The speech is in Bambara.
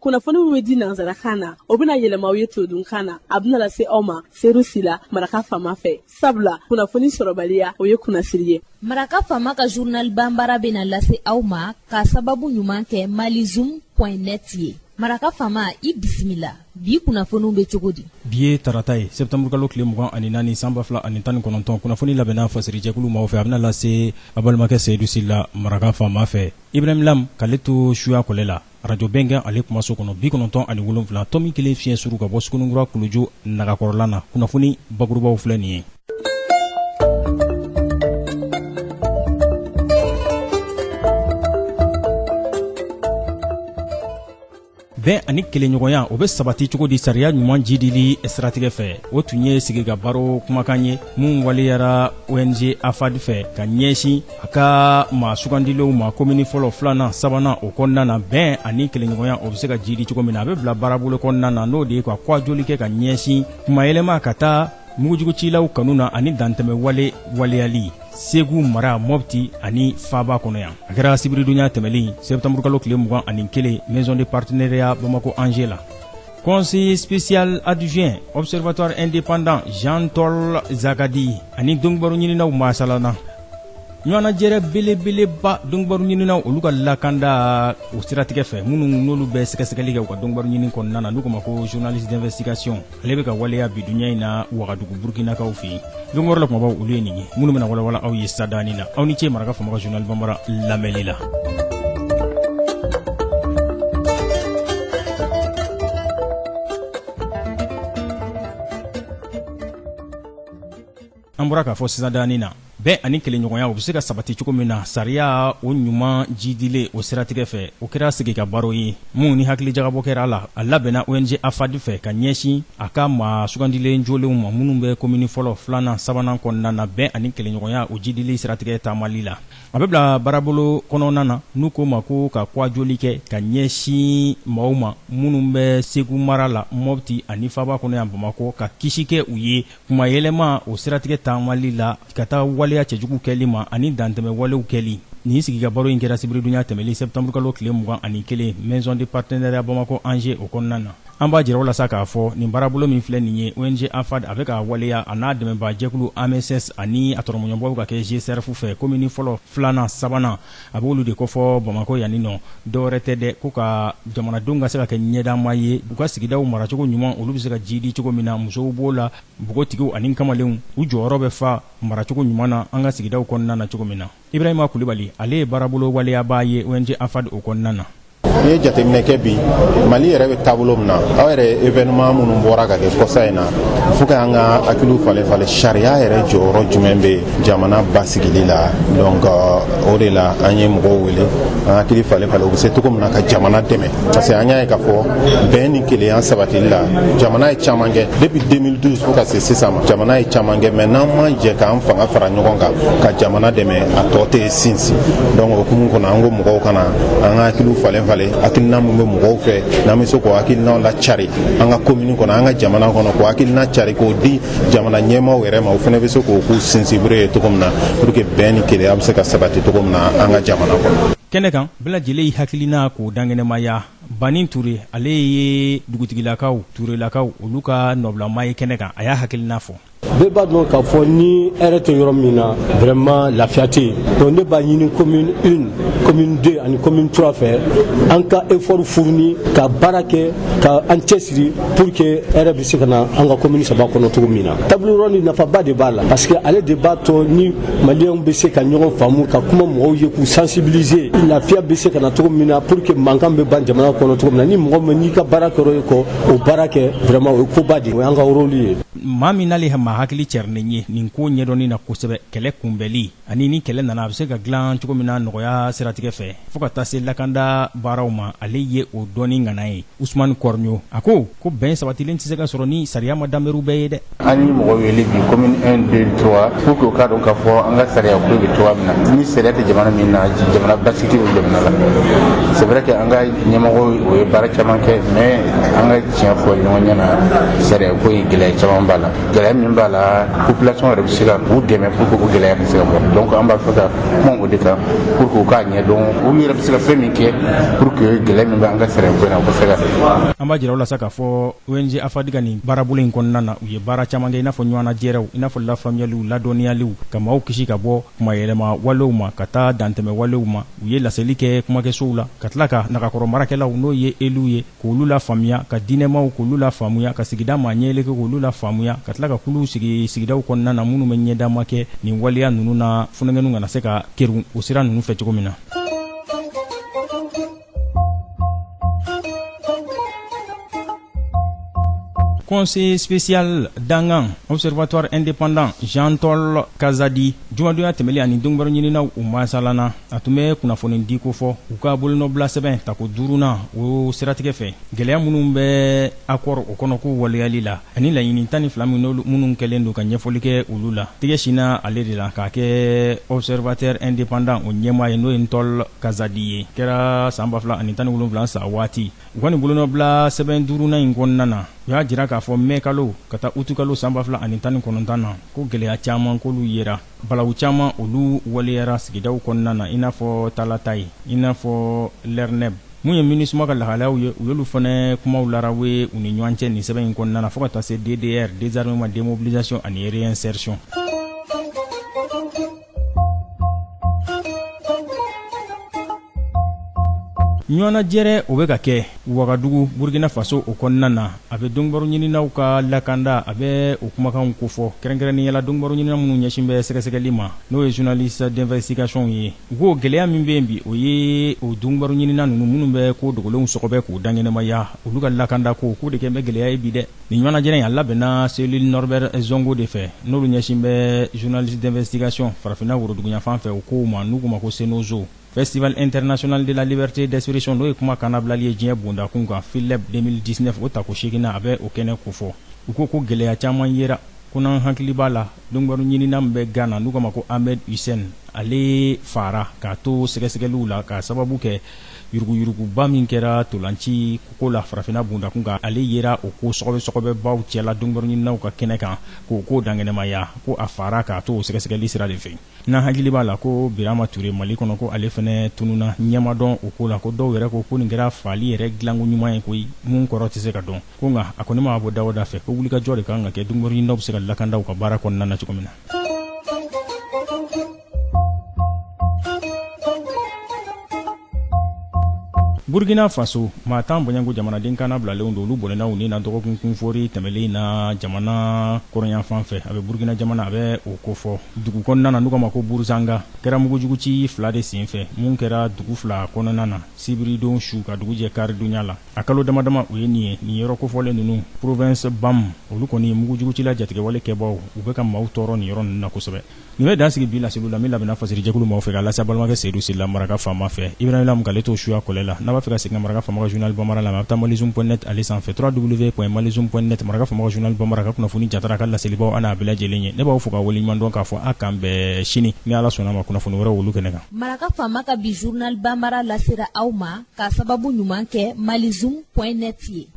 Kunnafoni min bɛ di nansarakan na, o bɛna yɛlɛma aw ye todunkan na. A bɛna lase aw ma Seru Sila, Maraka Faama fɛ, sabula kunnafoni sɔrɔbaliya, o ye kunnasiri ye. Maraka Faama ka journal banbara bɛna lase aw ma ka sababu ɲuman kɛ malizoom.net ye. Maraka Faama, i bisimila. Bi kunnafoniw bɛ cogo di? Bi ye tarata ye, sɛptanburukalo tile 24 san 2019. Kunnafoni labɛnna fasirijɛkulu maaw fɛ, a bɛna lase a balimakɛ Seyidu Sila, Maraka Faama fɛ. Ibrahim Lam k'ale to suya kɔlɛ la, arajo bɛnkɛn ale kumaso kɔnɔ, 97.1 fiɲɛ suru ka bɔ Suguninkura kuluju nagakɔrɔla na. Kunnafoni bakurubaw filɛ nin ye. Bɛn ani kelenɲɔgɔnya, o bɛ sabati cogo di sariya ɲuman jidili siratigɛ fɛ? O tun ye sigi ka baro kumakan ye mun waleyara ONG AFAD fɛ ka ɲɛsin a ka maa sugandilenw ma komini fɔlɔ, filanan, sabanan o kɔnɔna na. Bɛn ani kelenɲɔgɔnya, o bɛ se ka jidi cogo min na, a bɛ bila baarabolo kɔnɔna na, n'o de ye ka kɔjoli kɛ ka ɲɛsin kumayɛlɛma ka taa mugujugucilaw kanu na ani dantɛmɛ wale waleyali Segu mara, Mɔpti ani faaba kɔnɔ yan. A kɛra sibiridonya tɛmɛlen, sɛptanburukalo tile 21, maison de partenariat Bamako Angers la. Conseiller spécial adjoint observatoire indépendant Jean Tol Zagadi ani donkibaru ɲininaw masalana. Ɲɔgɔnnajɛrɛ belebeleba donkibaru ɲininaw olu ka lakanda o siratigɛ fɛ, minnu n'olu bɛ sɛgɛsɛgɛli kɛ u ka donkibaru ɲini kɔnɔna na, n'u k'o ma ko journaliste d'investigation, ale bɛ ka waleya bi dunya in na Wagadugu Burkinakaw fɛ yen. Donkibaru la kumabaw, olu ye nin ye minnu bɛna walawala aw ye sadani na. Aw ni ce Maraka Faama ka journal banbara lamɛnli la. An bɔra k'a fɔ sisan daani na, bɛn ani kelenɲɔgɔnya, o bɛ se ka sabati cogo min na sariya o ɲuman jidilen o siratigɛ fɛ, o kɛra sigi ka baro ye mun ni hakilijagabɔ kɛra a la. A labɛnna ONG AFAD fɛ ka ɲɛsin a ka maa sugandilen jolenw ma minnu bɛ komini fɔlɔ, filanan, sabanan kɔnɔna na, bɛn ani kelenɲɔgɔnya o jidili siratigɛ taamali la. A bɛ bila baarabolo kɔnɔna na n'u k'o ma ko ka kɔjoli kɛ ka ɲɛsin maaw ma minnu bɛ Segu mara la, Mɔpti ani faaba kɔnɔ yan Bamakɔ, ka kisi kɛ u ye kumayɛlɛma o siratigɛ taamali la ka taa waleya cɛjugu kɛli ma ani dantɛmɛ walew kɛli. Nin sigi ka baro in kɛra sibiridonya tɛmɛlen, sɛptanburukalo tile 21, maison de partenariat Bamako Angers o kɔnɔna na. An b'a jira o la sa k'a fɔ nin baarabolo min filɛ nin ye, ONG AFAD a bɛ ka waleya a n'a dɛmɛbaajɛkulu AMSS ani a tɔrɔmɔɲɔgɔnbaw ka kɛ GCRF fɛ, komini fɔlɔ, filanan, sabanan, a b'olu de kofɔ Bamakɔ yanni nɔ. Dɔwɛrɛ tɛ dɛ, ko ka jamanadenw ka se ka kɛ ɲɛdama ye u ka sigidaw maracogo ɲuman, olu bɛ se ka jidi cogo min na. Musow b'o la, npogotigiw ani kamalenw, u jɔyɔrɔ bɛ fa maracogo ɲuman na an ka sigidaw kɔnɔna na cogo min na. Ibrahima Kulibali, ale ye baarabolo waleyabaa ye ONG AFAD o kɔnɔna na. N'i ye jateminɛ kɛ bi, Mali yɛrɛ bɛ taabolo min na, aw yɛrɛ événement minnu bɔra ka kɛ kɔsa in na, fo ka an ka hakiliw falen falen, sariya yɛrɛ jɔyɔrɔ jumɛn bɛ jamana basigili la? Donc o de la an ye mɔgɔw wele, an hakili falen falen, u bɛ se cogo min na ka jamana dɛmɛ, parce que an y'a ye k'a fɔ bɛn ni kelenya sabatili la, jamana ye caman kɛ depuis 2012 fo ka se sisan ma. Jamana ye caman kɛ, mais n'an ma jɛ k'an fanga fara ɲɔgɔn kan ka jamana dɛmɛ, a tɔ tɛ sinsin. Donc o hukumu kɔnɔ, an ko mɔgɔw kana an ka hakiliw falen falen, hakilina min bɛ mɔgɔw fɛ, n'an bɛ se k'o hakilinaw lacari an ka komini kɔnɔ, an ka jamana kɔnɔ, k'o hakilina cari k'o di jamana ɲɛmaaw yɛrɛ ma, o fana bɛ se k'o k'u sinsinbere ye cogo min na, pour que bɛn ni kelenya bɛ se ka sabati cogo min na an ka jamana kɔnɔ. Kɛnɛ kan, bɛɛ lajɛlen y'i hakilina k'o dankɛnɛmaya. Banin Ture, ale ye dugutigilakaw, Turelakaw, olu ka nɔbilama ye kɛnɛ kan, a y'a hakilina fɔ. Bɛɛ b'a dɔn k'a fɔ ni hɛrɛ tɛ yɔrɔ min na, vraiment lafiya tɛ yen. Donc ne b'a ɲini commune 1, commune 2 ani commune 3 fɛ, an ka effort fourni ka baara kɛ, ka an cɛsiri pour que hɛrɛ bɛ se ka na an ka commune saba kɔnɔ cogo min na. Table ronde nafaba de b'a la, parce que ale de b'a to ni maliyɛnw bɛ se ka ɲɔgɔn faamu, ka kuma mɔgɔw ye, k'u sensibiliser, lafiya bɛ se ka na cogo min na, pour que mankan bɛ ban jamana kɔnɔ cogo min na. Ni mɔgɔ min n'i ka baara kɛra e kɔ, o baara kɛ, vraiment o ye koba de ye, o y'an ka rôle ye. Maa min n'ale maa hakili cɛrinen ye nin ko ɲɛdɔnni na kosɛbɛ, kɛlɛ kunbɛli ani ni kɛlɛ nana, a bɛ se ka dilan cogo min na nɔgɔya siratigɛ fɛ fo ka taa se lakanda baaraw ma, ale ye o dɔnni ŋana ye, Usumani Kɔrɔɲo. A ko ko bɛn sabatilen tɛ se ka sɔrɔ ni sariya ma danberew bɛɛ ye dɛ. An ye mɔgɔ wele bi commune 1, 2, 3 pour que u k'a dɔn k'a fɔ an ka sariya ko bɛ cogoya min na. Ni sariya tɛ jamana min na, jamana basigi tɛ o jamana la. C'est vrai que an ka ɲɛmɔgɔw, o ye baara caman kɛ, mais an ka tiɲɛ fɔ ɲɔgɔn ɲɛna, sariya ko in, gɛlɛya caman b'a la. Gɛlɛya min b'a la la population yɛrɛ bɛ se ka u dɛmɛ pour que o gɛlɛya ka se ka bɔ. Donc an b'a fɛ ka kuma o de kan pour que u k'a ɲɛdɔn, olu yɛrɛ bɛ se ka fɛn min kɛ pour que gɛlɛya min bɛ an ka sariya ko in na, o ka se ka. An b'a jira aw la sa k'a fɔ ONG AFAD ka nin baarabolo in kɔnɔna na, u ye baara caman kɛ, i n'a fɔ ɲɔgɔnnajɛrɛw, i n'a fɔ lafaamuyaliw, ladɔnniyaliw, ka maaw kisi ka bɔ kumayɛlɛma walew ma ka taa dantɛmɛ walew ma. U ye laseli kɛ kumakɛsow la, ka tila ka nagakɔrɔ marakɛlaw, n'o ye élus ye, k'olu lafaamuya, ka diinɛmaw k'olu lafaamuya, ka sigida maa ɲɛyɛlɛkɛ k'olu lafaamuya, ka tila ka kuluw sigi sigidaw kɔnɔna na minnu bɛ ɲɛdama kɛ nin waleya ninnu na, funankɛninw kana se ka kerun o sira ninnu fɛ cogo min na. Conseil spécial dangan Observatoire indépendant Jean Tol Kazadi, jumadonya tɛmɛlen ani donkibaru ɲininaw u masalana, a tun bɛ kunnafoni di ko fɔ u ka bolonɔbila sɛbɛn tako duurunan o siratigɛ fɛ, gɛlɛya minnu bɛ accord o kɔnɔ ko waleyali la ani laɲini 12 minnu kɛlen don ka ɲɛfɔli kɛ olu la. Tigɛ sinna ale de la k'a kɛ Observateur indépendant o ɲɛmaa ye, n'o ye Ntol Kazadi ye. Kɛra san 2017 sa waati. U ka nin bolonɔbila sɛbɛn duurunan in kɔnɔna na, u y'a jira k'a fɔ mɛ kalo ka taa uti kalo san 2019 na, ko gɛlɛya caman k'olu yera, balawu caman olu waleyara sigidaw kɔnɔna na, i n'a fɔ Talata ye, i n'a fɔ Lɛrnɛb. Mun ye MINUSMA ka lahalayaw ye, u y'olu fana kumaw larawe u ni ɲɔgɔn cɛ nin sɛbɛn in kɔnɔna na, fo ka taa se DDR, désarmement, démobilisation ani réinsertion. Ɲɔgɔnnajɛrɛ o bɛ ka kɛ Wagadugu, Burkina Faso o kɔnɔna na. A bɛ donkibaru ɲininaw ka lakanda, a bɛ o kumakanw kofɔ, kɛrɛnkɛrɛnnenya la donkibaru ɲinina minnu ɲɛsin bɛ sɛgɛsɛgɛli ma, n'o ye journaliste d'investigation ye. U ko gɛlɛya min bɛ yen bi, o ye o donkibaru ɲinina ninnu minnu bɛ ko dogolenw sɔgɔbɛ k'u dankɛnɛmaya, olu ka lakanda ko k'o de kɛ bɛ gɛlɛya ye bi dɛ. Nin ɲɔgɔnnajɛrɛ in a labɛnna cellule Norbert Zongo de fɛ, n'olu ɲɛsin bɛ journaliste d'investigation farafinna woroduguyanfan fɛ o kow ma, n'u k'u ma ko Senozo. Festival international de la liberté d'expression, n'o ye kuma kannabilali ye diɲɛ bondakun kan, FILEB 2019, o tako seeginna, a bɛ o kɛnɛ kofɔ. U ko ko gɛlɛya caman yera, ko n'an hakili b'a la donkibaru ɲinina min bɛ Ghana, n'u k'a ma ko Ahmed Hussein, ale fara k'a to sɛgɛsɛgɛliw la k'a sababu kɛ yuruguyuruguba min kɛra tolanci ko la farafinna bondakun kan. Ale yera o ko sɔgɔbɛ-sɔgɔbɛbaw cɛla donkibaru ɲininaw ka kɛnɛ kan k'o ko dankɛnɛmaya, ko a fara k'a to o sɛgɛsɛgɛli sira de fɛ. N'an hakili b'a la ko Birama Ture Mali kɔnɔ, ko ale fɛnɛ tununa, ɲɛmadɔn o ko la, ko dɔw yɛrɛ ko ko nin kɛra faali yɛrɛ dilanko ɲuman ye koyi, mun kɔrɔ tɛ se ka dɔn. Ko nka a kɔni ma bɔ da o da fɛ, ko wulikajɔ de kan ka kɛ donkibaru ɲininaw bɛ se ka lakanda u ka baara kɔnɔna na cogo min na. Burkina Faso, maa 10 bɔɲɔgɔnko jamanaden kana bilalenw don, olu bɔnɛna u ni na dɔgɔkun kunfori tɛmɛlen na jamana kɔrɔnyanfan fɛ. A bɛ Burkina jamana, a bɛ o kofɔ dugu kɔnɔna na, n'u k'a ma ko Buruzanga. Kɛra mugujuguci 2 de sen fɛ mun kɛra dugu 2 kɔnɔna na sibiridon su ka dugu jɛ karidonya la. A kalo dama dama o ye nin ye. Nin yɔrɔ kofɔlen ninnu, province Bam, olu kɔni mugujugucila jatigɛwale kɛbaw, u bɛ ka maaw tɔɔrɔ nin yɔrɔ ninnu na kosɛbɛ. Nin bɛ dan sigi bi laseliw la min labɛnna fasirijɛkulu maaw fɛ ka lase balimakɛ Seydou Sila Maraka faama fɛ. Ibrahim Lam k'ale to suya kɔlɛ la. N'a b'a fɛ ka segin ka Maraka faama ka journal bambara lamɛn, a bɛ taa malizoom.net ale sanfɛ, www.malizoom.net. Maraka faama ka journal bambara ka kunnafoni jatara ka laselibaw a n'a bɛɛ lajɛlen ye. Ne b'aw fo ka waleɲuman dɔn k'a fɔ a k'an bɛɛ sini ni Ala sɔnna ma kunnafoni wɛrɛw olu kɛnɛ kan. Maraka faama ka bi journal bambara lasera aw ma k'a sababu ɲuman kɛ malizoom.net ye.